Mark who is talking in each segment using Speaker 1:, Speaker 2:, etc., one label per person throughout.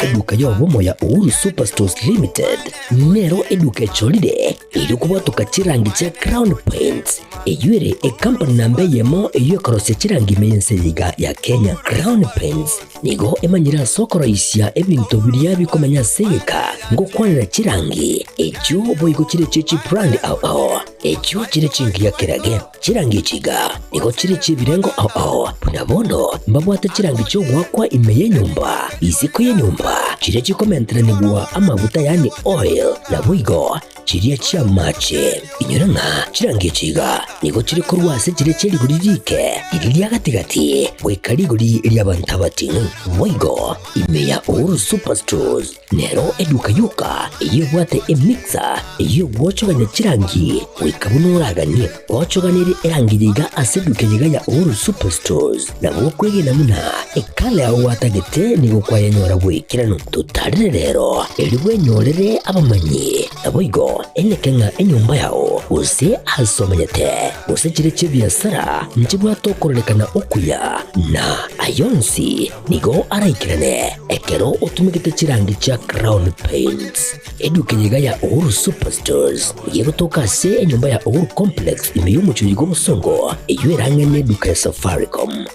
Speaker 1: Eduka y'obomo ya Uhuru Superstores Limited nero eduka echorire erio kobwatoka chirangi chia Crown Paints, eyio ere ekampani namba eyemo eyio ekorosia chirangi ime y'ense eye iga ya Kenya. Crown Paints nigo emanyire ase okoroisia ebinto biria bikomenya ase egeka ngokwanera chirangi echio boigo chire chie chibrand ao ao echio chire chingiya kerage. Chirangi echi iga nigo chire chi'ebirengo ao ao, buna bono mbabwate chirangi chi'ogoakwa ime y'enyomba, isiko y'enyomba, chiria chikomenteranigwa amaguta yaani oil, naboigo chiria chi'amache. Inyora ng'a chirangi echi iga nigo chire korwa ase chiria chie rigori riike, riria ria gati-gati, goika rigori ri'abanto abating'u. Boigo ime ya Uhuru Superstores Nero eduka yoka eyio ebwate emixer eyio egwochogania chirangi goika buna oraganie. Gwochoganirie erangi yaiga ase eduka eyeiga ya Uhuru Superstores nabo okwegena buna ekala yao gwatagete nigo kwayenyora bw'ekeranu. Totarere rero erio bwenyorere abamanyi naboigo eneke ng'a enyomba yao gose ase omenyete gose chire chi'ebiasara nchibwate okororekana okuya na ayonsi Nigo araikerane ekero otumegete chirangi chia Crown Paints. Eduka eye iga ya Uhuru Superstores nigo egotoka ase enyomba ya Uhuru Complex ime y'omochie oyo bw'obosongo eyio ere ang'e n'eduka ya Safaricom.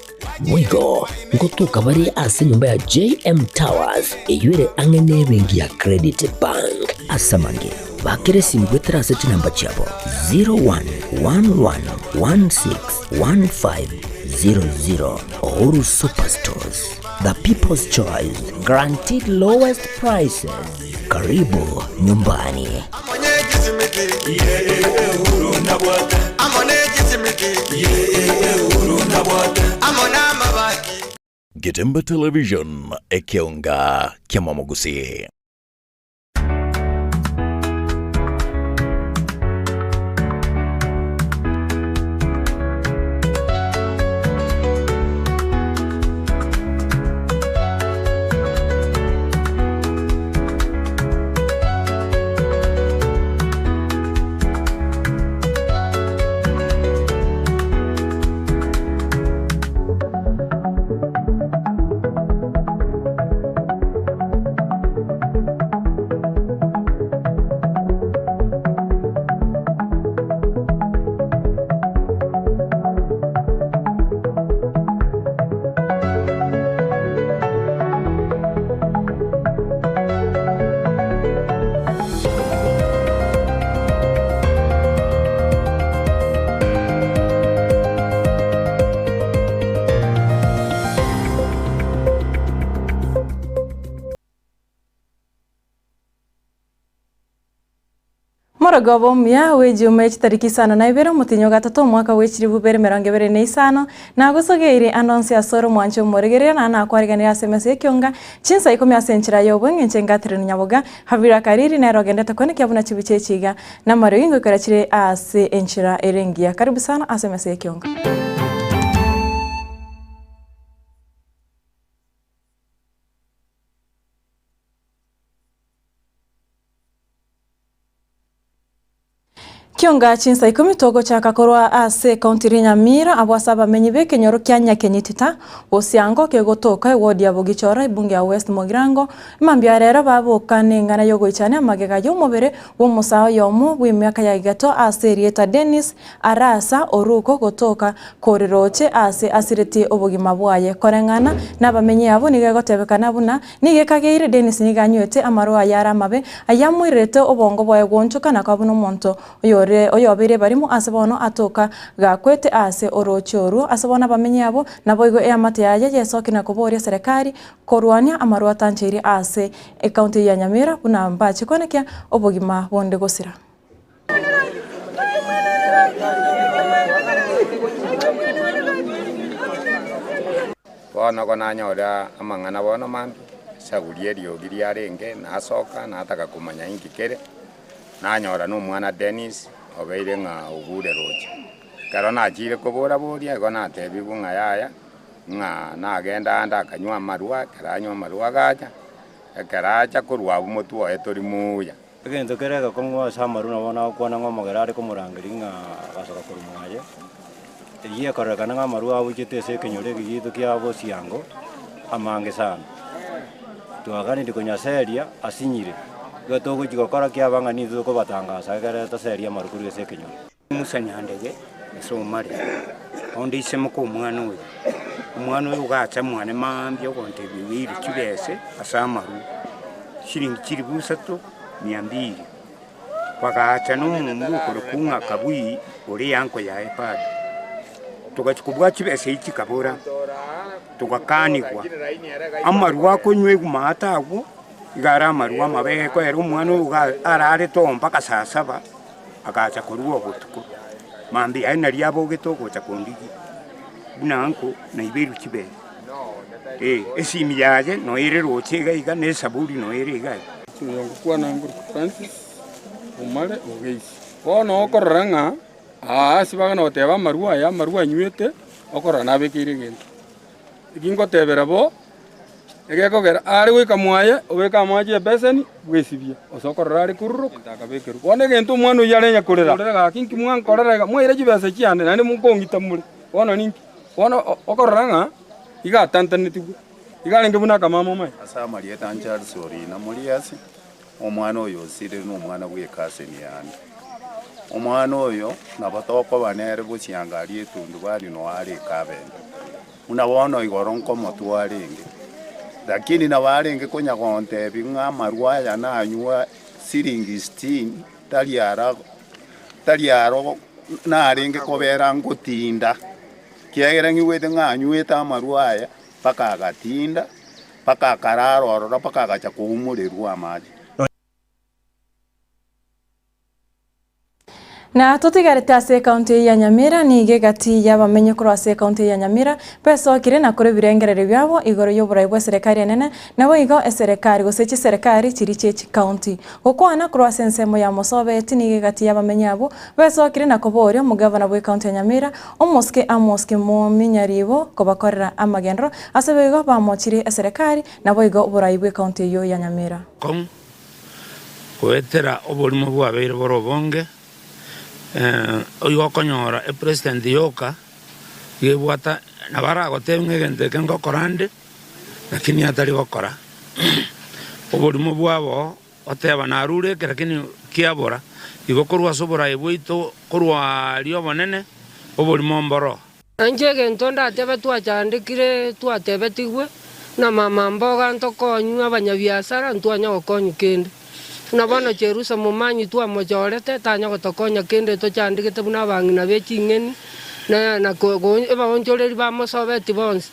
Speaker 1: Boigo ngotoka bare ase enyomba ya JM Towers eyio ere ang'e n'ebenki ya Credit Bank. Ase amange, bakera esimi goetera ase chinamba chiabo 0111161500. Uhuru Superstores, the people's choice, guaranteed lowest prices. Karibu nyumbani.
Speaker 2: Getembe Television, ekeonga ki'amamogusii.
Speaker 3: Morogoba omuya bw'echiuma echitariki isano na ibere omotienyi o gatato omwaka bwe chilifu ibere emerongo ebere na isano, nagosogeire ande onsi ase ore omwanchi omoregereria na nakwariganirie ase emesa y'ekionga chinsa ikomi ase enchera y'obong'e inche Catherine Nyaboga, Havira Kariri nere ogendete koenekia buna chibicha echi iga namariogi ngoikera chire ase enchera ere engiya. Karibu sana ase emesa y'ekionga. Kionga chinsa ikomi togochaka korwa ase ekaunti ria Nyamira abwo ase abamenyi b'ekenyoro kia Nyakenyitita, Bosiango kegotoka ewodi ya Bogichora ebunge ya West Mogirango, mambia rero baboka neng'ana yogoichania amagega y'omobere bw'omosae oyomo bw'emiaka ya igato ase erieta Dennis Arasa Oruko gotoka koriroche aase asiretie obogima bwaye. Koreng'ana nabamenyi abwo nigo egotebekana buna nigo ekageire Dennis nigo anywete amarwa aye are amabe ayamoirerete obongo bwaye goonchoka na koba buna omonto oyore oyobeire ebarimo ase bono atoka gakwete aase orooche orwo. Ase bono abamenyi abwo naboigo eamate yaye yesokia na koboria serekari korwania amarwa atancheirie aase ecounty ya Nyamira buna mbache koenekia obogima bonde gosira.
Speaker 4: Bono konanyora amang'ana bono mambia, esaguria eriogi riarenge, nasoka nataka komanya inki kere, nanyora nomwana Dennis obeire ng'a ogure roche. Ekero nachire kobora-boria igo natebigwe ng'a yaya, ng'a nagenda ande akanywa amarwa, ekero anywa amarwa agacha, ekero acha korwa abwo motwe oye tori muya.
Speaker 5: Egento kere egekong'u ase amarwa nabo nagokwana ng'a omogere are komorangeria ng'a agasoka korwa mwaye, eyio ekororekana ng'a amarwa abuchete ase ekenyoro eke giaito kia bosiango amange sana. Twaganeti konyaseria asinyire, igo togochia gokora kiaba ng'a nintwe tokobatangasa ekere toserie amaru korwa ase ekenyoro.
Speaker 6: Musa Nyandege ase omare, onde ise moka omwana oyo. Omwana oyo ogacha mwane mambia ogontebia oire chibese ase amaru, chiringi chilifu isato mia mbili. Bagacha nomomura okorokwa ng'a Kabui ore eanko yaye bado. Togachia kobua chibesa echi chikabora, togakanigwa, amarwa akonywegwa maate agwo, iga are amarwa amabe ekoera omwana oyo iga ararete oo mpaka saa saba, agacha korwa obotuko. Mambia aye nario abogete ogocha kondigia, buna anko naiberwe chibesa. Eh, esimi yaye noyo ere roche iga iga, na esaburi noyo ere iga iga.
Speaker 7: Oyo ngokwana ngorokwa Francis Omare Ogeisi. Bono okorora ng'a aa ase bagana goteba amarwa aya, amarwa anywete, okorora nabekeire egento. Eki ngotebera bo, egekogera are goika mwaye, obeke amache ebeseni, bwesibie, ase okorora are koruruka, egento akabekerwa. Bono egento omwana oyio arenya korera, korera gaki nki mwankorera iga, mwaira chibesa chiane naende mokong'ita more, bono ninki? Bono okorora ng'a iga atantanetigwe. Iga arenge buna akamama omaye.
Speaker 8: Ase amarieta a Charles Orina Moriasi, omwana oyo osirire nomwana bw'ekaseni yane. Omwana oyo nabo tokoba nere bosianga aria etundubari noo are ekabende. Buna bono igoro nkomotwa arenge, lakini nabo arenge konya gontebia ng'a amarwa aya nanywa siringi sitini tari ara tari aro narenge kobera ngotinda. Ekiagera ng'igwete ng'a anywete amarwa aya mpaka agatinda, mpaka akarara ororo, mpaka agacha koumorerwa amache.
Speaker 3: Na totigarete ase ekaunti eye ya Nyamira, nigo egati y'abamenyi korwa ase ekaunti eye ya Nyamira besokire na korwa ebirengererio biabo igoro y'oborai bw'eserekari enene, naboigo eserekari gose chiserekari chiria chie chikaunti. Gokwana korwa ase ensemo ya Mosobeti nigo egati y'abamenyi abwo besokire na koboria omogavana bw'ekaunti ya Nyamira, Omosike Amos Kimomi Nyaribo kobakorera amagenderero ase boigo bamochirie eserekari naboigo oborai bw'ekaunti eyio ya Nyamira.
Speaker 9: Kong, goetera oborimo bwabeire bore obonge, oigo okonyora epresident yoka iga ebwata nabo aragotebie ng'a egento eke ngokora nde, lakini atari gokora. Oborimo bwabo oteba narure eke lakini kiabora, igo korwa ase oboraai bwaito korwa aria obonene, oborimo mboro.
Speaker 10: Inche egento ndatebe twachandekire twatebetigwe na mama mboga ntokonywe abanyabiasara ntwanya gokonywa kende. Buna bono Jerusa momanyi twamochorete tanya gotokonya kende tochandegete buna abang'ina be ching'eni na na ebaonchoreri bamosobeti bonsi.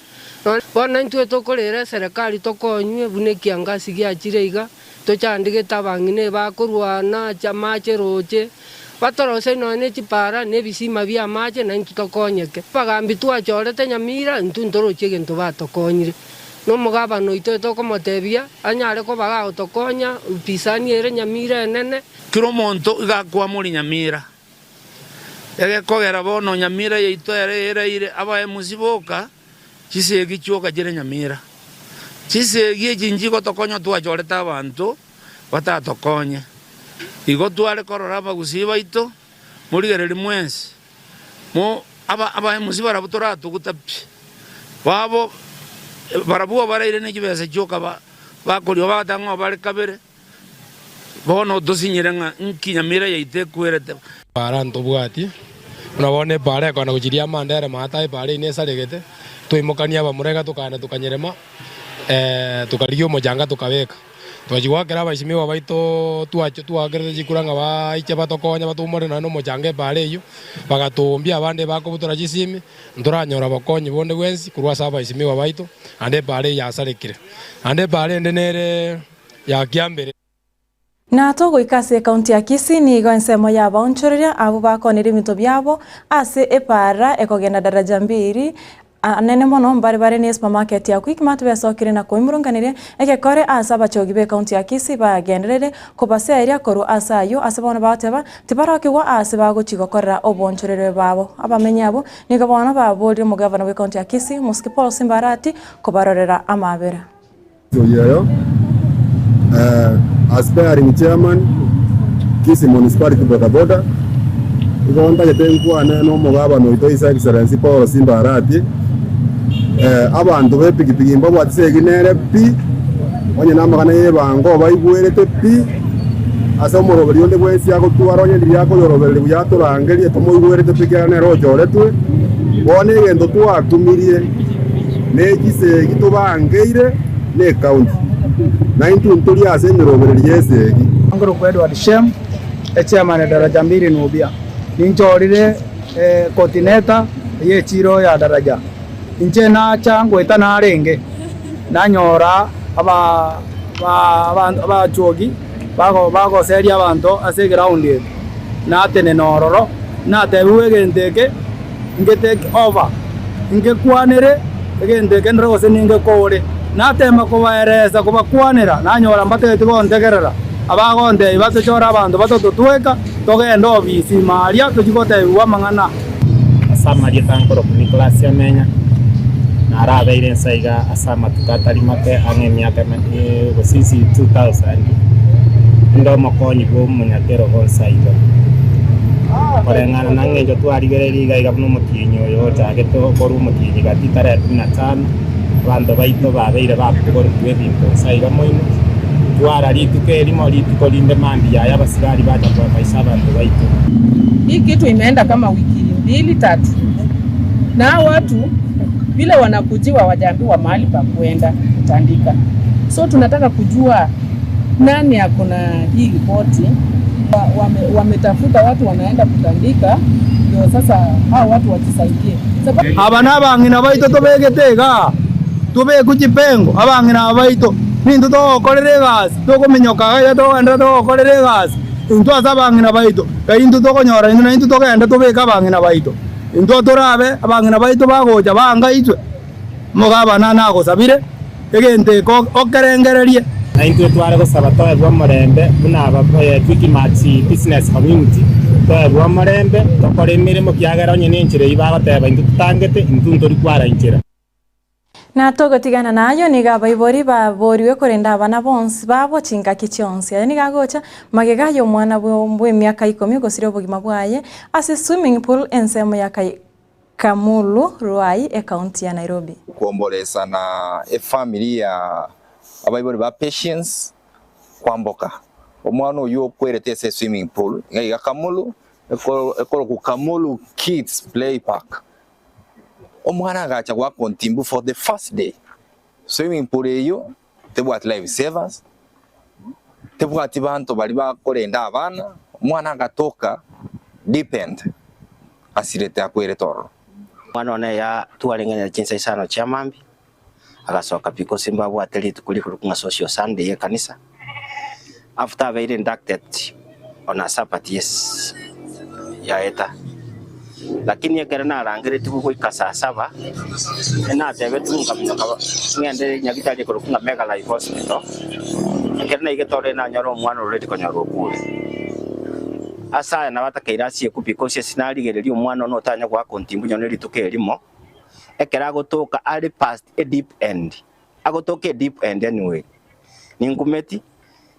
Speaker 10: Bono intwe tokorera eserekari tokonywe buna ekiangasi giachire iga, tochandegete abang'ina ebakorwana amache roche, batoroserie nonya ne chipara na ebisima bi'amache na intwe tokonyeke. Abagambi twachorete nyamira, intwe ntoroche egento batokonyire. Na omogabana oito tokomotebia anyare koba gagotokonya, upisani ere nyamira enene.
Speaker 9: Kera omonto iga akwamori nyamira. Egekogera bono nyamira yaito ere eraire abaemusi boka, chisegi chioka chire nyamira. Chisegi echi nchigotokonya twachorete abanto batatokonye. Igo tware korora abagusii baito, morigererie mwensi, mo aba abaemusi barabwo toratuguta pi. Babo barabwo baraire ne chibesa chioka ba bakoria bagoteba ng'a bare kabere. Bono tosinyire ng'a nki nyamira yaito ekwerete.
Speaker 11: Epaara ntobwati, buna bono epaara ekogenda gochiria amandere maate epaara eyio nesaregete, twaimokania abamura iga tokagenda tokanyerema, tokarigia omochanga tokabeka. Twachia goakera abaisimiwa baito twacha twaakerete chikura ng'a baiche batokonye batoumore nonya na omochanga epaara eyio, bagatoombia abande bakobutora chisimi, ntoranyora obokonyi bonde bwensi korwa ase abaisimiwa baito, naende epaara eyio yasarekire. Naende epaara ende nere. ya kiambere.
Speaker 3: Na togoika ase ekaunti ya Kisii nigo ensemo y'abaonchoreria abwo bakoonire ebinto biabo ase epaara ekogenda daraja mbiri anene mono mbare bare ne supermarket ya Quickmart besokire na koimurunganeria egekore ase abachogi b'ekaunti ya Kisii bagenderere kobaseria korwa ase ayio ase bono bagoteba tibarokigwa ase bagochi gokorera oboonchorerwe babo. Abamenyi abwo nigo bono baborire omogavana bw'ekaunti ya Kisii Omosike Paul Simba Arati kobarorera amabera.
Speaker 12: Oyoyo, Aspiring chairman, Kisii Municipality Boda Boda, igo ntagete nkwane na omogabana oito His Excellency Paul Simba Arati, abanto b'epikipiki mbabwate esegi nere pi, Onye namang'ana y'ebango obaigwerete pi, ase omoroberi onde bwensi agotwara, onye ndiria akoyorobereria buya atorangerie, tomoigwerete pi ekiagera nere ochoretwe. Bono egento twatumirie ne chisegi tobangeire necounty, na intwe ntorie ase emerobererio y'esegi.
Speaker 13: Nkorokwa Edward Shem, echairman Daraja Mbili Nubia. Ninchorire coordinator y'echiro ya Daraja. Inche nacha ngoeta narenge, nanyora abachuogi bagoseria abanto ase eground eye, natenena ororo, natebiwa egento eke inge take over, ingekwanere egento eke ndore gose ningekore. Natema kobaeresa kobakwanera, nanyora mbatebeti gontegerera, abagontebia batochore abanto batototweka, togende obisi ime aria tochie gotebiwa amang'ana.
Speaker 14: Ase amarieta nkorokwa Nicholas Amenya, narabeire inse iga ase amatuko atari make ang'e emiaka gose since 2000, inde omokonyi bwa omonyakerogo inse iga. Koreng'ana na eng'encho twarigereire iga iga buna omotienyi oyo ochagete korwa omotienyi gati tarehe kumi na tano, abanto baito babeire bakoborigwa ebinto inse iga moino, twara rituko erimo, rituko rinde mambia yaye abasigari bacha koebaisa abanto baito.
Speaker 15: Hii kitu imeenda kama wiki mbili tatu, na hao watu vile wanakujiwa wajaambiwa mahali pa kuenda kutandika, so tunataka kujua nani ako na hii ripoti. Wametafuta watu wanaenda kutandika, ndio sasa hao watu wajisaidie.
Speaker 13: Aba nabang'ina baito tobegete igaa, tobekwe chipengo, abang'ina aba baito, nintwe togokorera egasi, tokominyoka iga togenderete togokorera egasi. Intwe ase abang'ina baito, kai intwe tokonyora intwe naintwe togende tobeke abang'ina baito. Intwe torabe abang'ina baito bagocha bangaitwe, omogabana nagosabire egento eke okerengererie.
Speaker 14: Na intwe tware gosaba toegwe omorembe buna aba Quickmart Business Community, toegwe omorembe tokore emeremo kiagera onye nenchera eyio bagoteba intwe totangete, intwe ntori kwara inchera.
Speaker 3: Na togotigana nayio, nigo abaibori baboorigwe korenda abana bonsi babo chingaki chionsi. Aya nigo agocha magega y'omwana bw'emiaka ikomi ogosiria obogima bwaye ase swimming pool ensemo ya Kamulu, Ruai, ecounty ya Nairobi.
Speaker 16: Kuombolesa na efamiri ya abaibori ba Patience Kwamboka, omwana oyio okwerete ase eswimming pool iga iga Kamulu, ekorokwa Kamulu Kids Play Park. Omwana agacha goaka ontimbu for the first day. Swimming pool eyio tebwati life savers, tebwati banto baria bakorenda abana, omwana agatoka deep end asirete akwerete ororo.
Speaker 17: Omwana one ya twareng'anire chinsa isano chia mambia, agasoka pi gose mbabwate rituko rikorokwa ng'a social Sunday y'ekanisa, after abeire inducted on a Sabbath yes yaeta. Lakini ekero narangeretigwe goika saa saba, natebetigwe nkaminyoka ng'ende nyagitari ekorokwa ng'a Mega Life Hospital, ekero naigete ororo nanyora omwana already konyora okure. Ase aya nabo atakeire asiekwe because ase narigereria omwana one otanya goaka ontimbu nonye rituko erimo, ekero agotoka are past a deep end, agotoka a deep end anyway, ninkumeti,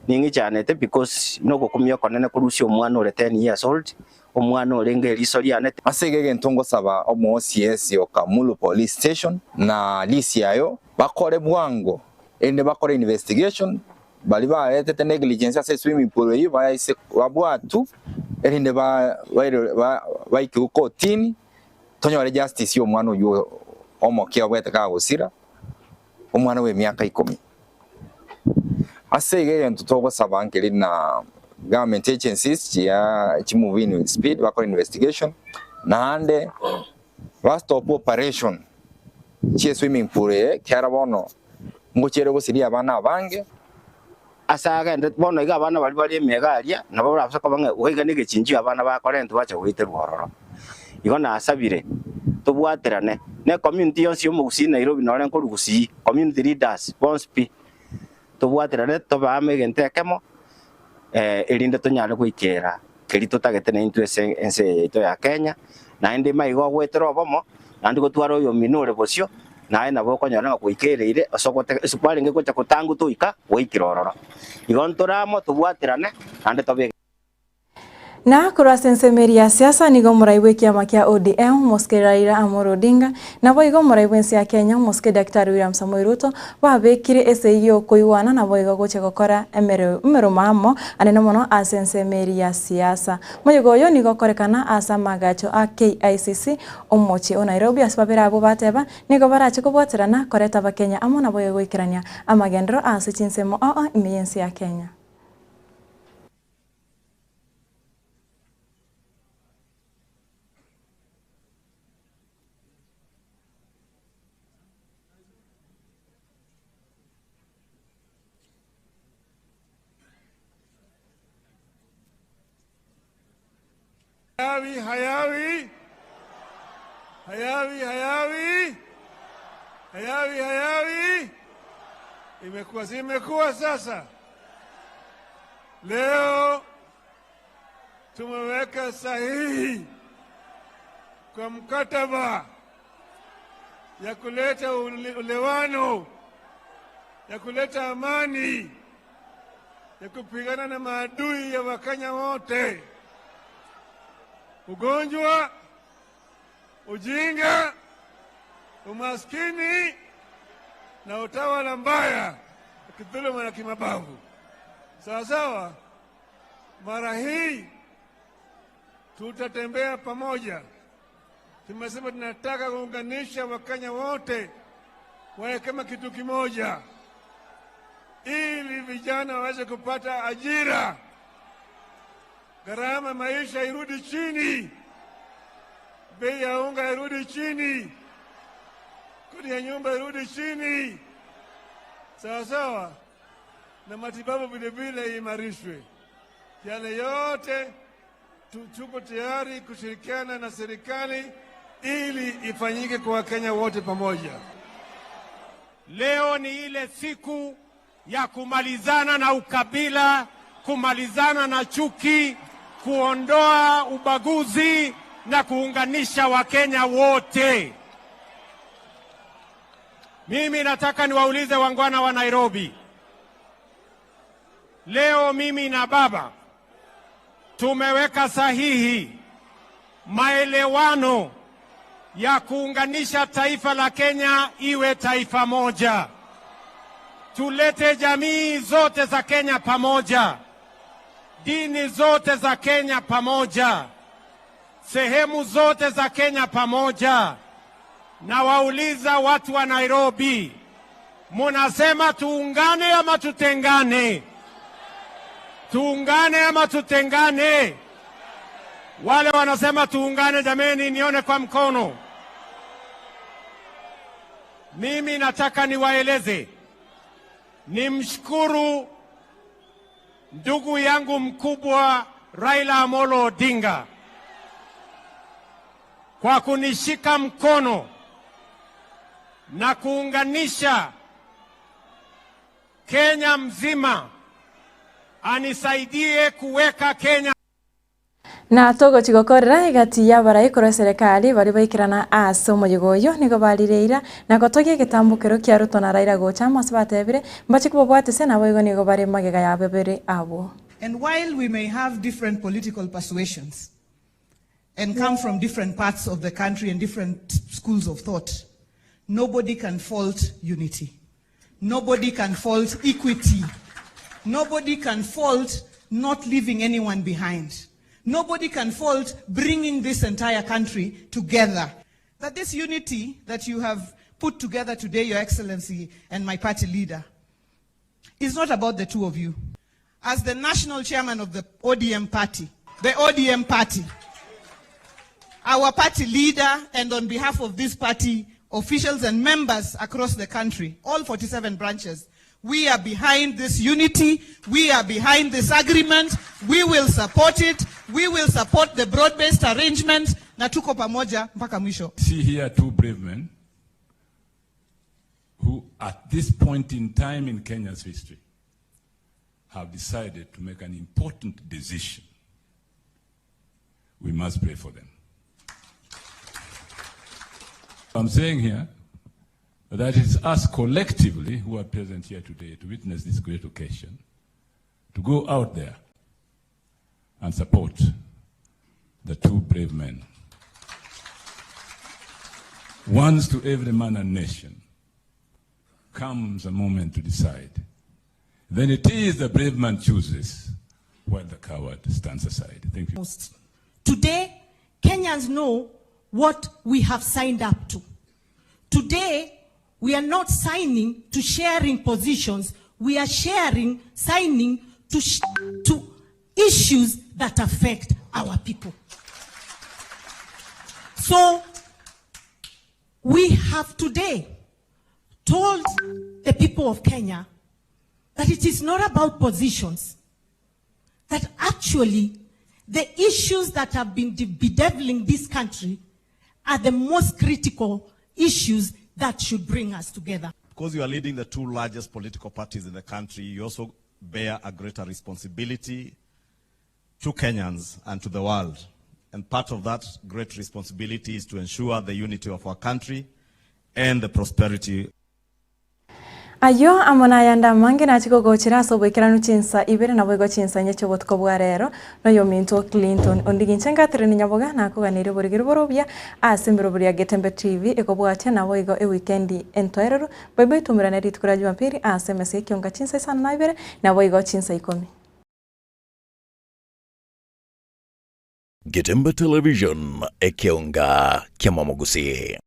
Speaker 17: ning'ichanete because nogokumia okonene korusia omwana ore ten years old, omwana orenge eriso riane.
Speaker 16: Ase igo egento ngosaba omo-OCS o Kamulu Police Station na DCIO bakore bwango erinde bakore investigation baria baretete negligence ase eswimming pool eyio baise babwatwe erinde baikigwe kotini Tonyore justice y'omwana oyio omoke obwete kagosira, omwana bw'emiaka ikomi. Ase igo egento togosaba nkeri na government agencies chia chi move in with speed bakore investigation naende ba stop operation chie swimming pool eye ekiagera bono ngochiere gosiria abana abange.
Speaker 17: Ase agenderete bono iga abana baria bare emega aria nabo barabase koba ng'a iga negechinchio abana bakorentwa bacha goiterwa ororo. Igo nasabire tobwaterane ne community yonsi y'omogusii Nairobi nore nkorwa Gusii, community leaders bonsi pi, tobwaterane tobe amo egento ekemo erinde tonyare goikera keria totagete naintwe ase ense eye yaito ya Kenya, naende maiga ogoetera obomo, naende gotwara oyomino ore bosio, naye nabo okonyora ng'a gwaikereire ase ogotega ase kwarenge gocha gotangwa toika gwaikire ororo. Igo ntore amo tobwaterane naende tobe.
Speaker 3: Na korwa ase ensemo eria ya siasa nigo omorai bw'ekiama kia ODM, Omosike Raila Amolo Odinga, naboigo omorai bw'ense ya Kenya, Omosike Daktari William Samoei Ruto, babekire esegi y'okoigwana naboigo gochia gokora emeremo amo anene mono ase ensemo eria ya siasa. Moyega oyo nigo okorekana ase amagacho a KICC omochie o Nairobi ase babere abwo bateba nigo barache kobwaterana koreta abakenya amo naboigo goikerania amagenderero ase chinsemo oo ime y'ense ya Kenya.
Speaker 18: Hayawi, hayawi, hayawi, hayawi, hayawi, hayawi. Imekuwa si imekuwa sasa. Leo tumeweka sahihi kwa mkataba ya kuleta ulewano, ya kuleta amani, ya kupigana na maadui ya Wakenya wote: ugonjwa, ujinga, umaskini na utawala mbaya, kidhuluma na kimabavu. Sawa sawa. Mara hii tutatembea pamoja. Tumesema tunataka kuunganisha Wakenya wote wawe kama kitu kimoja, ili vijana waweze kupata ajira, gharama maisha irudi chini, bei ya unga irudi chini, kodi ya nyumba irudi chini, sawa sawa, na matibabu vilevile iimarishwe. Yale yote tuko tayari kushirikiana na serikali ili ifanyike kwa Wakenya wote pamoja.
Speaker 19: Leo ni ile siku ya kumalizana na ukabila, kumalizana na chuki, kuondoa ubaguzi na kuunganisha Wakenya wote. Mimi nataka niwaulize wangwana wa Nairobi, leo mimi na baba tumeweka sahihi maelewano ya kuunganisha taifa la Kenya iwe taifa moja. Tulete jamii zote za Kenya pamoja, dini zote za Kenya pamoja, sehemu zote za Kenya pamoja. Na wauliza watu wa Nairobi, munasema tuungane ama tutengane? Tuungane ama tutengane? Wale wanasema tuungane, jameni, nione kwa mkono. Mimi nataka niwaeleze, nimshukuru ndugu yangu mkubwa Raila Amolo Odinga kwa kunishika mkono na kuunganisha Kenya mzima, anisaidie kuweka Kenya
Speaker 3: Na togochi gokorera egati y'abarai korwa eserekari baria baikerana ase omoyega oyio nigo barire eira na gotogia egetambokero kia Ruto na Raila gocha amo ase batebire mbache kobabwatisia naboigo nigo bare magega ya babere abwo.
Speaker 20: And while we may have different political persuasions and come from different parts of the country and different schools of thought, nobody can fault unity. Nobody can fault equity. Nobody can fault not leaving anyone behind. Nobody can fault bringing this entire country together. That this unity that you have put together today, Your Excellency, and my party leader, is not about the two of you. As the national chairman of the ODM party, the ODM party, our party leader, and on behalf of this party, officials and members across the country, all 47 branches, we are behind this unity. We are behind this agreement. We will support it. We will support the broad-based arrangement. Na tuko pamoja mpaka mwisho.
Speaker 21: See here two brave men who at this point in time in Kenya's history have decided to make an important decision. We must pray for them. I'm saying here that it's us collectively who are present here today to witness this great occasion, to go out there and support The two brave men. Once to every man and nation comes a moment to decide. Then it is the brave man chooses while the coward stands aside. Thank you.
Speaker 20: Most. Today, Kenyans know what we have signed up to. Today, we are not signing to sharing positions. We are sharing, signing to, sh to issues that affect our people. So, we have today told the people of Kenya that it is not about positions, that actually the issues that have been bedeviling this country are the most critical issues that should bring us together.
Speaker 1: Because you are leading the two largest political parties in the country, you also bear a greater responsibility to Kenyans and to the world. And part of that great responsibility is to ensure the unity of our country and the prosperity
Speaker 3: Ayio amo nayande amange nachie kogochera ase oboikeranu chinsa ibere naboigo chinsa inye chi'obotuko bwa rero, noyominto Clinton Ondigi. Inche Catherine Nyaboga nakoganeirie oborigeri bore obuya ase emeroberi ya Getembe TV ekobwatia naboigo ewikendi entoereru. Boibo itumerane rituko ria Jumapili ase emesa y'ekionga chinsa isano na ibere naboigo chinsa ikomi.
Speaker 2: Getembe Television, ekeonga ki'amamogusii.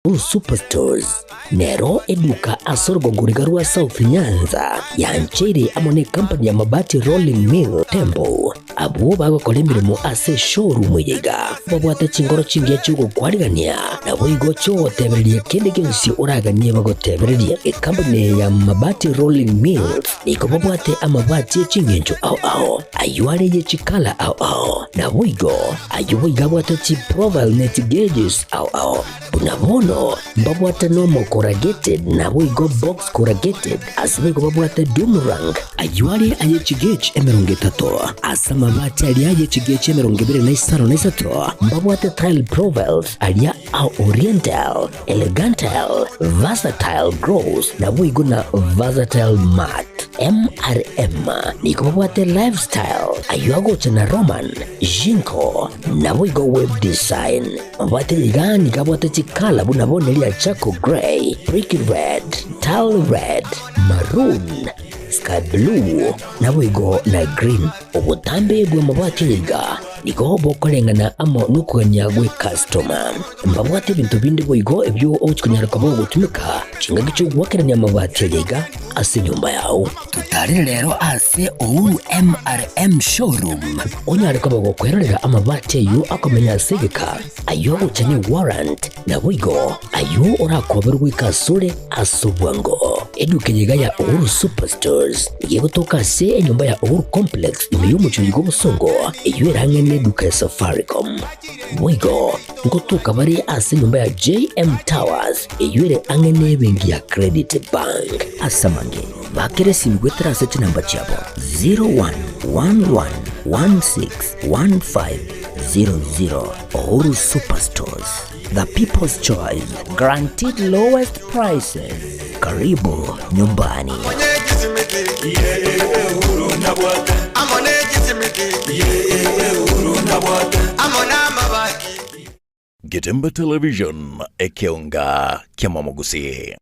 Speaker 22: Blue Superstores nero eduka ase orogongo riga rwa South Nyanza yancheire amo ne company ya Mabati Rolling Mill Temple. Abwo bagokora emeremo ase eshowroom eye iga babwate chingoro chingiya chi'ogokwarigania naboigo chiogotebereria kende gionsi oraganie bagotebererie. Ecompany eye ya Mabati Rolling Mills nigo babwate amabati e ching'encho ao ao, ayio are ye chikala ao ao, naboigo ayio boigo abwate chiprofile ne chigauges ao ao. Buna bono mbabwate normal corrugated naboigo box corrugated, ase boigo babwate doom rank, ayio are aye chigauge 30, ase amabati aria aye chigauge 23 mbabwate tile profiles aria a oriental, elegantal, versatile gloss, naboigo na versatile matte. MRM nigo babwate lifestyle, ayio agocha na Roman, Jinko, naboigo web design. Mabwate iga nigo abwate chikala buna bono eria charcoal grey, brick red, tile red, maroon, sky blue, naboigo na green. Obotambe bw'amabati aya iga nigo bokoreng'ana amo nokogania gw'ekastoma. Mbabwate ebinto binde boigo ebio ogochia konyara koba ogotumeka chingaki chi'ogoakerania amabati aya iga ase enyomba yao. Totarere rero ase Uhuru MRM Showroom onyare koba gokwerorera amabati ayio akomenya ase egeka, ayio agocha ne warrant, naboigo ayio orakoberwe goika asore ase obwango. Eduka eye iga ya Uhuru Superstores nigo egotoka ase enyomba ya Uhuru Complex ime y'omochie oyo bw'obosongo, eyio ere ang'e neduka ya Safaricom. Boigo ngotoka bare ase enyomba ya JM Towers eyio ere ang'e nebenki ya Credit Bank. Ase amange, bakera esimi goetera ase chinamba chiabo 0111161500. Uhuru Superstores, the people's choice, guaranteed lowest prices. Karibu nyumbani.
Speaker 2: Getembe Television, ekeonga kiamamogusii.